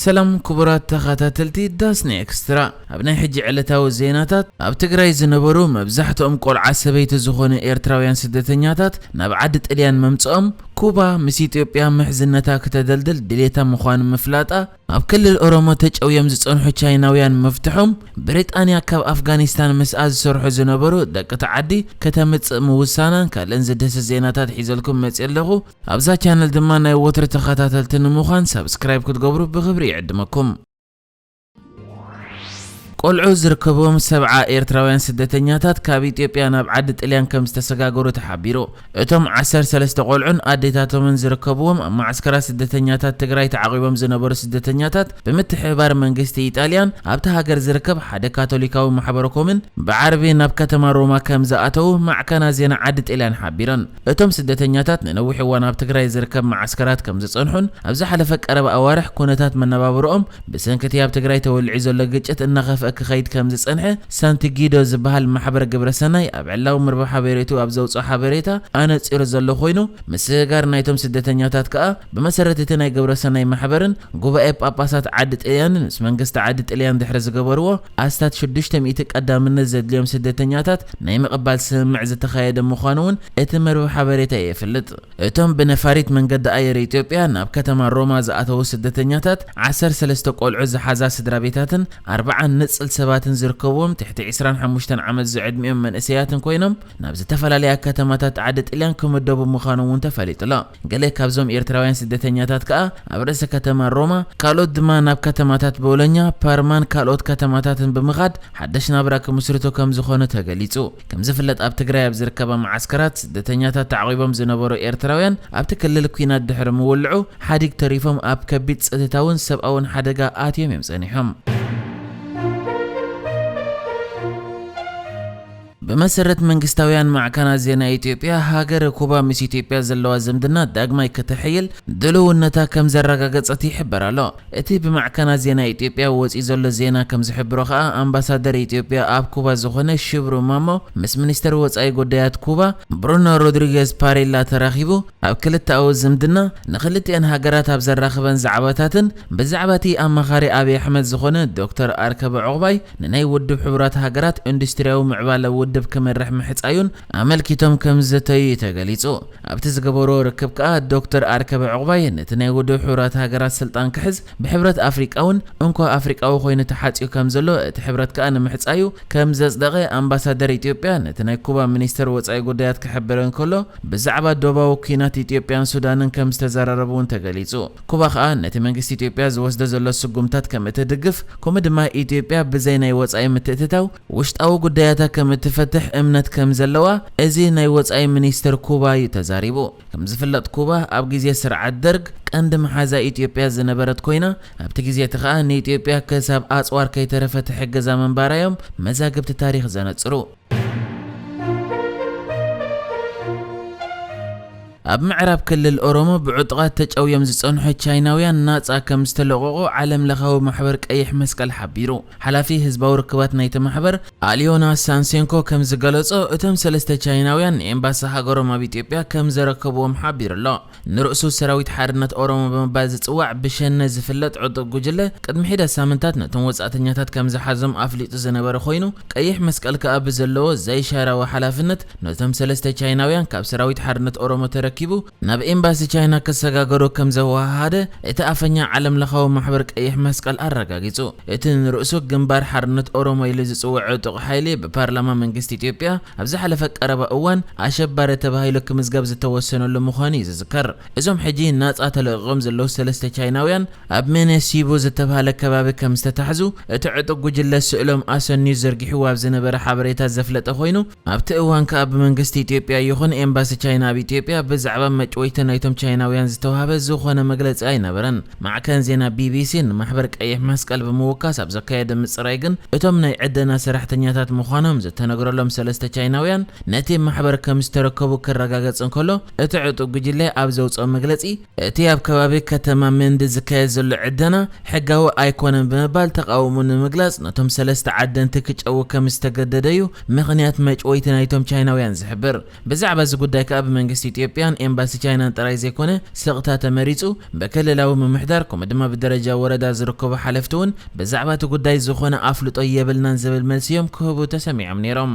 ሰላም ክቡራት ተኸታተልቲ ዳስና ኤክስትራ። ኣብ ናይ ሕጂ ዕለታዊ ዜናታት፣ ኣብ ትግራይ ዝነበሩ መብዛሕትኦም ቆልዓ ሰበይቲ ዝኾኑ ኤርትራውያን ስደተኛታት ናብ ዓዲ ጥልያን መምጽኦም፣ ኩባ ምስ ኢትዮጵያ ምሕዝነታ ክተደልድል ድሌታ ምዃኑ ምፍላጣ፣ ኣብ ክልል ኦሮሞ ተጨውዮም ዝጸንሑ ቻይናውያን መፍትሖም፣ ብሪጣንያ ካብ ኣፍጋኒስታን ምስኣ ዝሰርሑ ዝነበሩ ደቂ ተዓዲ ከተምጽእ ምውሳናን ካልእን ዝድህስስ ዜናታት ሒዘልኩም መጽየ ኣለኹ። ኣብዛ ቻነል ድማ ናይ ወትሪ ተኸታተልቲ ንምዃን ሳብስክራይብ ክትገብሩ ብኽብሪ ይዕድመኩም። ቆልዑ ዝርከብዎም ሰብዓ ኤርትራውያን ስደተኛታት ካብ ኢትዮጵያ ናብ ዓዲ ጥልያን ከም ዝተሰጋገሩ ተሓቢሩ። እቶም ዓሰርተ ሰለስተ ቆልዑን ኣዴታቶምን ዝርከብዎም ኣብ ማዕስከራት ስደተኛታት ትግራይ ተዓቒቦም ዝነበሩ ስደተኛታት ብምትሕብባር መንግስቲ ኢጣልያን ኣብቲ ሃገር ዝርከብ ሓደ ካቶሊካዊ ማሕበር ኮምን ብዓርቢ ናብ ከተማ ሮማ ከም ዝኣተዉ ማዕከና ዜና ዓዲ ጥልያን ሓቢረን። እቶም ስደተኛታት ንነዊሕ እዋን ኣብ ትግራይ ዝርከብ መዓስከራት ከም ዝጸንሑን ኣብ ዝሓለፈ ቀረባ ኣዋርሕ ኩነታት መነባብሮኦም ብሰንኪ እቲ ኣብ ትግራይ ተወሊዑ ዘሎ ግጭት እናኸፍአ ክኸይድ ከም ዝጸንሐ ሳንቲጊዶ ዝበሃል ማሕበር ግብረሰናይ ኣብ ዕላዊ መርበብ ሓበሬቱ ኣብ ዘውፅኦ ሓበሬታ ኣነጺሩ ዘሎ ኮይኑ፣ ምስግጋር ናይቶም ስደተኛታት ከኣ ብመሰረት እቲ ናይ ግብረሰናይ ማሕበርን ጉባኤ ጳጳሳት ዓዲ ጥልያንን ምስ መንግስቲ ዓዲ ጥልያን ድሕሪ ዝገበርዎ ኣስታት ሽዱሽተ ሚእቲ ቀዳምነት ዘድልዮም ስደተኛታት ናይ ምቕባል ስምምዕ ዝተኻየደ ምዃኑ እውን እቲ መርበብ ሓበሬታ የፍልጥ። እቶም ብነፋሪት መንገዲ ኣየር ኢትዮጵያ ናብ ከተማ ሮማ ዝኣተዉ ስደተኛታት ዓሰርተ ሰለስተ ቆልዑ ዝሓዛ ስድራ ቤታትን ኣርብዓ ንጽል ሰባትን ዝርከብዎም ትሕቲ ዕስራን ሓሙሽተን ዓመት ዝዕድሚኦም መንእሰያትን ኮይኖም ናብ ዝተፈላለያ ከተማታት ዓዲ ጥልያን ክምደቡ ምዃኖም እውን ተፈሊጡ ኣሎ። ገለ ካብዞም ኤርትራውያን ስደተኛታት ከኣ ኣብ ርእሰ ከተማ ሮማ፣ ካልኦት ድማ ናብ ከተማታት ቦሎኛ፣ ፓርማን ካልኦት ከተማታትን ብምኻድ ሓድሽ ናብራ ክምስርቱ ከም ዝኾነ ተገሊጹ። ከም ዝፍለጥ ኣብ ትግራይ ኣብ ዝርከባ መዓስከራት ስደተኛታት ተዓቒቦም ዝነበሩ ኤርትራውያን ኣብቲ ክልል ኲናት ድሕሪ ምውልዑ ሓዲግ ተሪፎም ኣብ ከቢድ ጸጥታውን ሰብኣውን ሓደጋ ኣትዮም እዮም ጸኒሖም። ብመሰረት መንግስታውያን ማዕከናት ዜና ኢትዮጵያ፣ ሃገረ ኩባ ምስ ኢትዮጵያ ዘለዋ ዝምድና ዳግማይ ከተሐይል ድልውነታ ከም ዘረጋገጸት ይሕበር ኣሎ። እቲ ብማዕከናት ዜና ኢትዮጵያ ወጺኡ ዘሎ ዜና ከም ዝሕብሮ ከኣ፣ ኣምባሳደር ኢትዮጵያ ኣብ ኩባ ዝኾነ ሽብሩ ማሞ ምስ ሚኒስተር ወጻኢ ጉዳያት ኩባ ብሩኖ ሮድሪጌዝ ፓሬላ ተራኺቡ ኣብ ክልተኣዊ ዝምድና ንኽልቲኤን ሃገራት ኣብ ዘራኽበን ዛዕባታትን ብዛዕባ እቲ ኣማኻሪ ኣብይ ኣሕመድ ዝኾነ ዶክተር ኣርከበ ዑቕባይ ንናይ ውድብ ሕቡራት ሃገራት ኢንዱስትሪያዊ ምዕባለ ውድብ ክመርሕ ምሕጻዩን ኣመልኪቶም ከም ዝዘተዩ እዩ ተገሊጹ። ኣብቲ ዝገበርዎ ርክብ ከኣ ዶክተር ኣርከበ ዑቕባይ ነቲ ናይ ውድብ ሕቡራት ሃገራት ስልጣን ክሕዝ ብሕብረት ኣፍሪቃ እውን እንኮ ኣፍሪቃዊ ኮይኑ ተሓጽዩ ከም ዘሎ እቲ ሕብረት ከኣ ንምሕጻዩ ከም ዘጽደቐ ኣምባሳደር ኢትዮጵያ ነቲ ናይ ኩባ ሚኒስተር ወጻኢ ጉዳያት ክሕብር እንከሎ ብዛዕባ ዶባዊ ኲናት ኢትዮጵያን ሱዳንን ከም ዝተዘራረቡ እውን ተገሊጹ። ኩባ ከኣ ነቲ መንግስቲ ኢትዮጵያ ዝወስዶ ዘሎ ስጉምታት ከም እትድግፍ ከምኡ ድማ ኢትዮጵያ ብዘይ ናይ ወጻኢ ምትእትታው ውሽጣዊ ጉዳያታ ከም እትፈትሕ እምነት ከም ዘለዋ እዚ ናይ ወጻኢ ሚኒስተር ኩባ እዩ ተዛሪቡ። ከም ዝፍለጥ ኩባ ኣብ ግዜ ስርዓት ደርግ ቀንዲ መሓዛ ኢትዮጵያ ዝነበረት ኮይና ኣብቲ ግዜ እቲ ከኣ ንኢትዮጵያ ክሳብ ኣጽዋር ከይተረፈ ትሕግዛ ምንባራ እዮም መዛግብቲ ታሪኽ ዘነጽሩ። ኣብ ምዕራብ ክልል ኦሮሞ ብዕጡቓት ተጨውዮም ዝጸንሑ ቻይናውያን ናጻ ከም ዝተለቐቑ ዓለም ለኻዊ ማሕበር ቀይሕ መስቀል ሓቢሩ። ሓላፊ ህዝባዊ ርክባት ናይቲ ማሕበር ኣልዮና ሳንሴንኮ ከም ዝገለጾ፣ እቶም ሰለስተ ቻይናውያን ንኤምባሲ ሃገሮም ኣብ ኢትዮጵያ ከም ዘረከብዎም ሓቢሩ ኣሎ። ንርእሱ ሰራዊት ሓርነት ኦሮሞ ብምባል ዝጽዋዕ ብሸነ ዝፍለጥ ዕጡቕ ጉጅለ ቅድሚ ሒደት ሳምንታት ነቶም ወጻእተኛታት ከም ዝሓዞም ኣፍሊጡ ዝነበረ ኮይኑ፣ ቀይሕ መስቀል ከኣ ብዘለዎ ዘይሻራዊ ሓላፍነት ነቶም ሰለስተ ቻይናውያን ካብ ሰራዊት ሓርነት ኦሮሞ ተረኪቡ ናብ ኤምባሲ ቻይና ክሰጋገሩ ከም ዘወሃሃደ እቲ ኣፈኛ ዓለም ለኻዊ ማሕበር ቀይሕ መስቀል ኣረጋጊጹ። እቲ ንርእሱ ግንባር ሓርነት ኦሮሞ ኢሉ ዝጽውዕ ዕጡቕ ሓይሊ ብፓርላማ መንግስቲ ኢትዮጵያ ኣብ ዝሓለፈ ቀረባ እዋን ኣሸባሪ ተባሂሉ ክምዝገብ ዝተወሰነሉ ምዃኑ እዩ ዝዝከር። እዞም ሕጂ ናጻ ተለቒቖም ዘለዉ ሰለስተ ቻይናውያን ኣብ ሜነሲቡ ዝተባህለ ከባቢ ከም ዝተታሕዙ እቲ ዕጡቕ ጉጅለ ስእሎም ኣሰንዩ ዘርጊሕዎ ኣብ ዝነበረ ሓበሬታ ዘፍለጠ ኮይኑ፣ ኣብቲ እዋን ከኣ ብመንግስቲ ኢትዮጵያ ይኹን ኤምባሲ ቻይና ኣብ ኢትዮጵያ ብዛዕባ መጭወይቲ ናይቶም ቻይናውያን ዝተዋህበ ዝኾነ መግለጺ ኣይነበረን። ማዕከን ዜና ቢቢሲ ንማሕበር ቀይሕ መስቀል ብምውካስ ኣብ ዘካየደ ምጽራይ ግን፣ እቶም ናይ ዕደና ሰራሕተኛታት ምዃኖም ዝተነግረሎም ሰለስተ ቻይናውያን ነቲ ማሕበር ከም ዝተረከቡ ክረጋገጽ እንከሎ፣ እቲ ዕጡቕ ጉጅለ ኣብ ዘውጽኦ መግለጺ፣ እቲ ኣብ ከባቢ ከተማ መንዲ ዝካየድ ዘሎ ዕደና ሕጋዊ ኣይኮነን ብምባል ተቓውሞ ንምግላጽ ነቶም ሰለስተ ዓደንቲ ክጨዊ ከም ዝተገደደ እዩ ምኽንያት መጭወይቲ ናይቶም ቻይናውያን ዝሕብር። ብዛዕባ እዚ ጉዳይ ከኣ ብመንግስቲ ኢትዮጵያ ኤምባሲ ቻይናን ጥራይ ዘይኮነ ስቕታ ተመሪጹ፣ ብክልላዊ ምምሕዳር ከምኡ ድማ ብደረጃ ወረዳ ዝርከቡ ሓለፍቲ እውን ብዛዕባ እቲ ጉዳይ ዝኾነ ኣፍልጦ የብልናን ዝብል መልሲ እዮም ክህቡ ተሰሚዖም ነይሮም።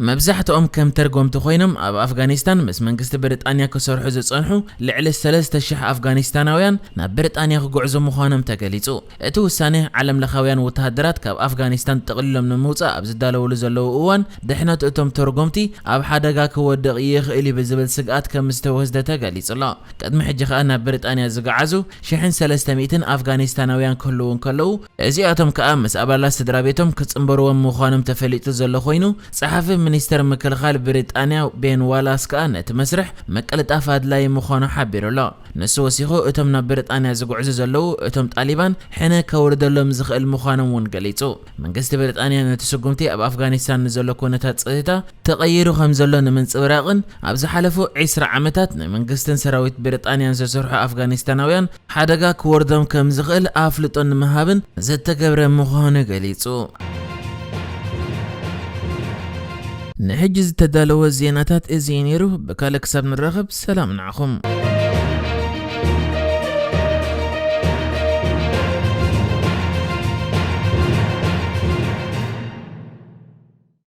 መብዛሕትኦም ከም ተርጎምቲ ኮይኖም ኣብ ኣፍጋኒስታን ምስ መንግስቲ ብሪጣንያ ክሰርሑ ዝጸንሑ ልዕሊ ሰለስተ ሽሕ ኣፍጋኒስታናውያን ናብ ብሪጣንያ ክጉዕዙ ምዃኖም ተገሊጹ። እቲ ውሳነ ዓለም ለኻውያን ወተሃደራት ካብ ኣፍጋኒስታን ጥቕሊሎም ንምውጻእ ኣብ ዝዳለውሉ ዘለዉ እዋን ድሕነት እቶም ተርጎምቲ ኣብ ሓደጋ ክወድቕ ይኽእል እዩ ብዝብል ስግኣት ከም ዝተወስደ ተገሊጹ ኣሎ። ቅድሚ ሕጂ ከኣ ናብ ብሪጣንያ ዝገዓዙ ሽሕን ሰለስተ ሚእትን ኣፍጋኒስታናውያን ክህልዉ እንከለዉ፣ እዚኣቶም ከኣ ምስ ኣባላት ስድራ ቤቶም ክጽንበርዎም ምዃኖም ተፈሊጡ ዘሎ ኮይኑ፣ ጸሓፊ ሚኒስተር ምክልኻል ብሪጣንያ ቤን ዋላስ ከኣ ነቲ መስርሕ ምቅልጣፍ ኣድላዪ ምዃኑ ሓቢሩ ኣሎ። ንሱ ወሲኹ፣ እቶም ናብ ብሪጣንያ ዝጉዕዙ ዘለዉ፣ እቶም ጣሊባን ሕነ ከውርደሎም ዝኽእል ምዃኖም እውን ገሊጹ። መንግስቲ ብሪጣንያ ነቲ ስጉምቲ ኣብ ኣፍጋኒስታን ንዘሎ ኩነታት ጸጥታ ተቐይሩ ከም ዘሎ ንምንጽብራቕን ኣብ ዝሓለፉ ዕስራ ዓመታት ንመንግስትን ሰራዊት ብሪጣንያን ዝሰርሑ ኣፍጋኒስታናውያን ሓደጋ ክወርዶም ከም ዝኽእል ኣፍልጦ ንምሃብን ዝተገብረ ምዃኑ ገሊጹ። ንሕጂ ዝተዳለወ ዜናታት እዚ እዩ ነይሩ። ብካልእ ክሳብ ንራኸብ ሰላም ንዓኹም።